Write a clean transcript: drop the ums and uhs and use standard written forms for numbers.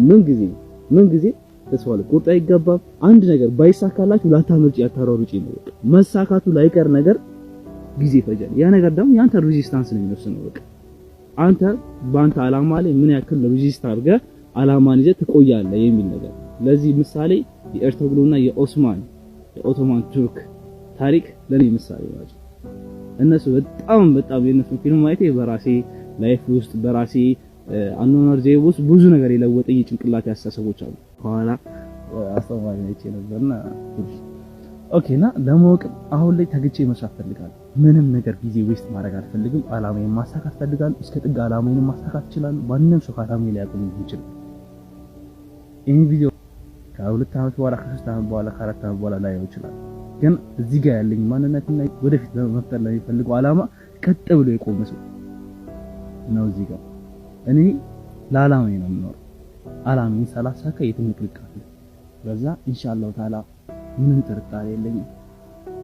ምን ጊዜ ምን ጊዜ ተስፋ ልቆርጥ አይገባም። አንድ ነገር ባይሳካላችሁ ላታመልጭ ያታሯሩጪ ነው። በቃ መሳካቱ ላይቀር ነገር ጊዜ ይፈጃል። ያ ነገር ደግሞ ያንተ resistance ነው የሚወስነው። በቃ አንተ በአንተ አላማ ላይ ምን ያክል resist አድርገህ አላማን ይዘህ ትቆያለህ የሚል ነገር። ለዚህ ምሳሌ የኤርቶግሩልና የኦስማን የኦቶማን ቱርክ ታሪክ ለኔ ምሳሌ ናቸው። እነሱ በጣም በጣም የእነሱ ፊልም ማየቴ በራሴ life ውስጥ፣ በራሴ አኗኗር ዘይቤ ውስጥ ብዙ ነገር የለወጠኝ የጭንቅላት አስተሳሰቦች አሉ። ከኋላ አስተማሪ አይቼ ነበርና okay። እና ለማወቅ አሁን ላይ ተግቼ መስራት ፈልጋለሁ። ምንም ነገር ጊዜ waste ማድረግ አልፈልግም። አላማዬን ማሳካት ፈልጋለሁ። እስከ ጥግ አላማዬን ማሳካት እችላለሁ። ማንም ሰው ከአላማዬ ሊያቆም ይችላል። ይህን ቪዲዮ ከ2 ዓመት በኋላ፣ ከ3 ዓመት በኋላ፣ ከ4 ዓመት በኋላ ላየው ይችላል። ግን እዚህ ጋር ያለኝ ማንነትና ወደፊት ለመፍጠር ለሚፈልገው አላማ ቀጥ ብሎ የቆመ ሰው ነው። እዚህ ጋር እኔ ለአላማዬ ነው የምኖረው። አላማዬን ሳላሳካ የትም ንቅንቅ አልልም። በዛ ኢንሻአላሁ ተዓላ ምንም ጥርጣሬ የለኝም።